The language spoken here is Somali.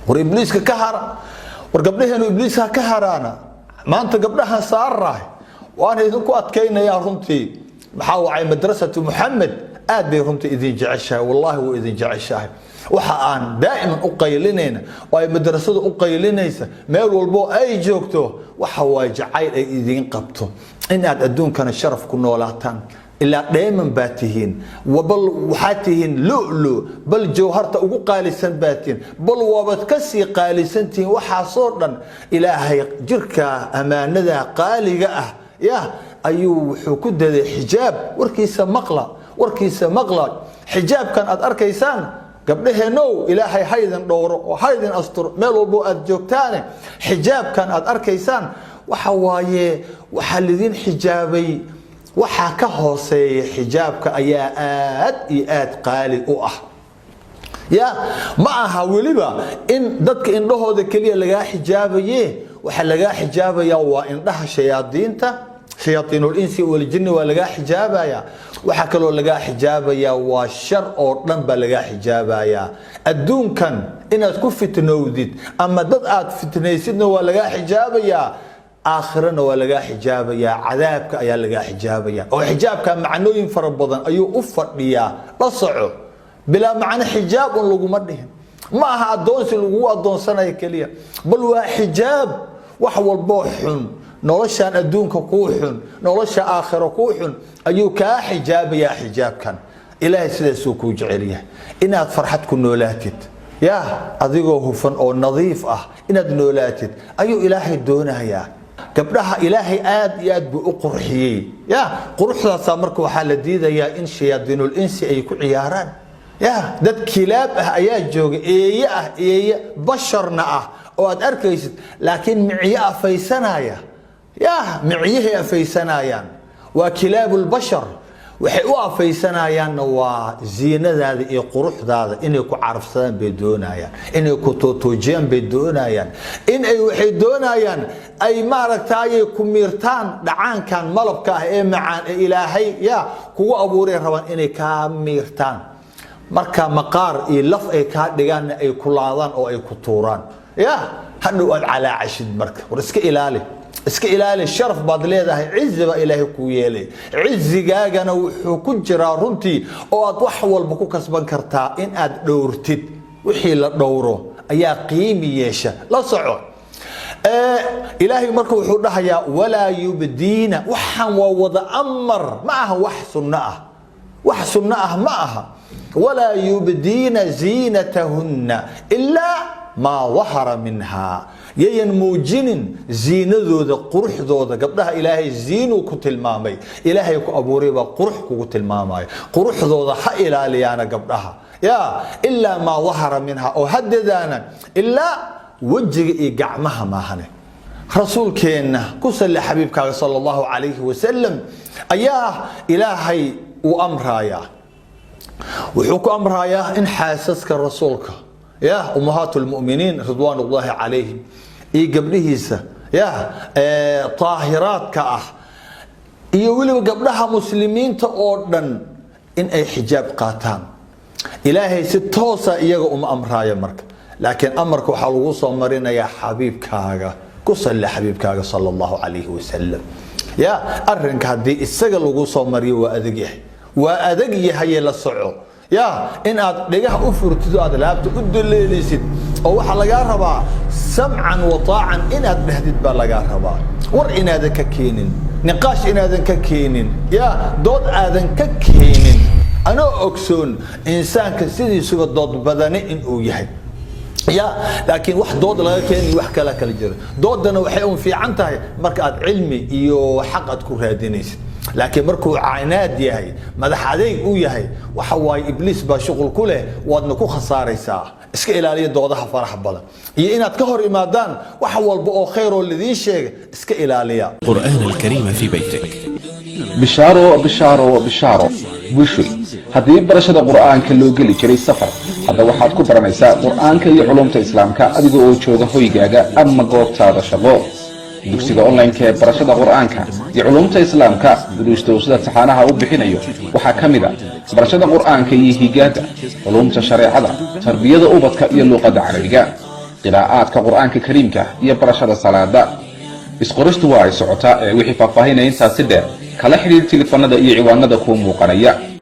War ibliiska ka hara, war gabdhaheenu ibliiska ka haraana. Maanta gabdhahan saarrahay waan idinku adkaynayaa runtii. Maxaa wacay? Madrasatu Muxamed aad bay runtii idin jeceshahay, wallaahi wuu idin jeceshahay. Waxa aan daa'iman u qaylinayna oo ay madrasadu u qaylinaysa meel walbo ay joogto waxa waaye jacayl ay idiin qabto inaad adduunkana sharaf ku noolaataan. Ilaa dheeman baa tihiin, bal waxaa tihiin lulu, bal jawharta ugu qaalisan baa tihiin, bal waabad ka sii qaalisan tihiin. Waxaasoo dhan Ilaahay jirka ammaanada qaaliga ah ya ayuu wuxuu ku daday xijaab. Warkiisa maqla, warkiisa maqla. Xijaabkan aad arkaysaan, gabdhaheenow, Ilaahay haydin dhowro oo haydin asturo meel walbo aad joogtaane. Xijaabkan aad arkaysaan waxa waaye waxaa lidin xijaabay. Waxaa ka hooseeya xijaabka ayaa aad iyo aad qaali u ah. Ya ma aha weliba in dadka indhahooda keliya lagaa xijaabaye. Waxaa lagaa xijaabaya waa indhaha shayaadiinta, shayaaiinul insi waljinni waa lagaa xijaabaya. Waxaa kaloo lagaa xijaabaya waa shar oo dhan baa lagaa xijaabaya. Adduunkan inaad ku fitnowdid ama dad aad fitnaysidna waa lagaa xijaabayaa, aakhirana waa lagaa xijaabayaa, cadaabka ayaa lagaa xijaabaya. Oo xijaabka macnooyin fara badan ayuu u fadhiyaa. La soco, bilaa macno xijaab un laguma dhihin. Ma aha addoonsi lagugu addoonsanayo keliya, bal waa xijaab wax walboo xun, noloshan adduunka kuu xun, nolosha aakhiro kuu xun ayuu kaa xijaabayaa xijaabkan. Ilaahay sidaasuu kuu jecel yahay, inaad farxad ku noolaatid, ya adigoo hufan oo nadiif ah inaad noolaatid ayuu Ilaahay doonayaa. Gabdhaha Ilaahay aad iyo aad buu u qurxiyey. Ya quruxdaasaa marka waxaa la diidayaa in shayaadiinul insi ay ku ciyaaraan. Ya dad kilaab ah ayaa jooga, eeye ah, eeye basharna ah oo aad arkaysid, laakiin micyo afaysanaya. Ya micyahay afaysanayaan, waa kilaabulbashar. Waxay u afaysanayaanna waa ziinadaada iyo quruxdaada inay ku carafsadaan bay doonayaan, inay ku tootoojiyaan bay doonayaan, in ay waxay doonayaan ay maaragtaayay ku miirtaan dhacaankan malabka ah ee macaan ee Ilaahay ya kugu abuuray rabaan inay kaa miirtaan. Marka maqaar iyo laf ay kaa dhigaanna ay ku laadaan oo ay ku tuuraan, ya hadhow aad calaacashid. Marka war iska ilaali, iska ilaali. Sharaf baad leedahay, cizi baa Ilaahay kuu yeelay. Cizigaagana wuxuu ku jiraa runtii oo aad wax walba ku kasban kartaa in aad dhowrtid. Wixii la dhowro ayaa qiimi yeesha. La soco, Ilaahay marka wuxuu dhahayaa walaa yubdiina. Waxaan waa wada amar, ma aha wax sunno ah, wax sunno ah ma aha. Walaa yubdiina ziinatahunna ilaa maa dahara minha. Yayan muujinin ziinadooda, quruxdooda. Gabdhaha Ilaahay ziinuu ku tilmaamay. Ilaahay ku abuuray baa qurux kugu tilmaamaya. Quruxdooda ha ilaaliyaana gabdhaha, ya ilaa maa dahara minha, oo haddadaana ilaa wejiga iyo gacmaha maahane. Rasuulkeenna, ku salli xabiibkaaga sala Allahu calayhi wasalam, ayaa Ilaahay uu amrayaa. Wuxuu ku amrayaa in xaasaska rasuulka, ya ummahaat lmuminiin ridwaan ullaahi calayhim, iyo gabdhihiisa ya taahiraadka ah iyo weliba gabdhaha muslimiinta oo dhan in ay xijaab qaataan. Ilaahay si toosa iyaga uma amraayo marka, laakiin amarka waxaa lagu soo marinayaa xabiibkaaga. Ku salli xabiibkaaga sala Allahu calayhi wasalam. Ya arinka haddii isaga lagu soo mariyo waa adag yahay, waa adag yahaye. La soco, ya in aad dhegaha u furtid oo aad laabta u daleelisid, oo waxaa lagaa rabaa samcan wa taacan inaad dhahdid baa lagaa rabaa. War inaadan ka keenin, niqaash inaadan ka keenin, ya dood aadan ka keenin, anoo ogsoon insaanka sidiisuba dood badani inuu yahay. Ya laakiin wax dood laga keeni, wax kala kala jira. Doodana waxay un fiican tahay marka aad cilmi iyo xaq aad ku raadinaysid, laakiin markuu canaad yahay, madax adeyg uu yahay, waxa waaye ibliis baa shuqul ku leh, waadna ku khasaaraysaa. Iska ilaaliya doodaha faraha badan iyo inaad ka hor imaadaan wax walba oo khayr oo lidiin sheega. Iska ilaaliya. القرآن الكريم في بيتك. Bishaaro, bishaaro, bishaaro, bulshoy! Haddii barashada Qur'aanka loo geli jiray safar, hadda waxaad ku baranaysaa Qur'aanka iyo culumta Islaamka adiga oo jooga hoygaaga ama goobtaada shaqo. Dugsiga online-ka ee barashada Qur'aanka iyo culumta Islaamka, duruusta uu sida taxaanaha u bixinayo waxaa ka mid a barashada Qur'aanka iyo higaada, culumta shareecada, tarbiyada ubadka iyo luuqadda Carabiga. Qiraa'aadka Qur-aanka Kariimka iyo barashada salaada. Isqoristu waa ay socotaa, ee wixii faahfaahinaya intaasi dheer kala xidhiir tilifanada iyo ciwaanada kuu muuqanaya.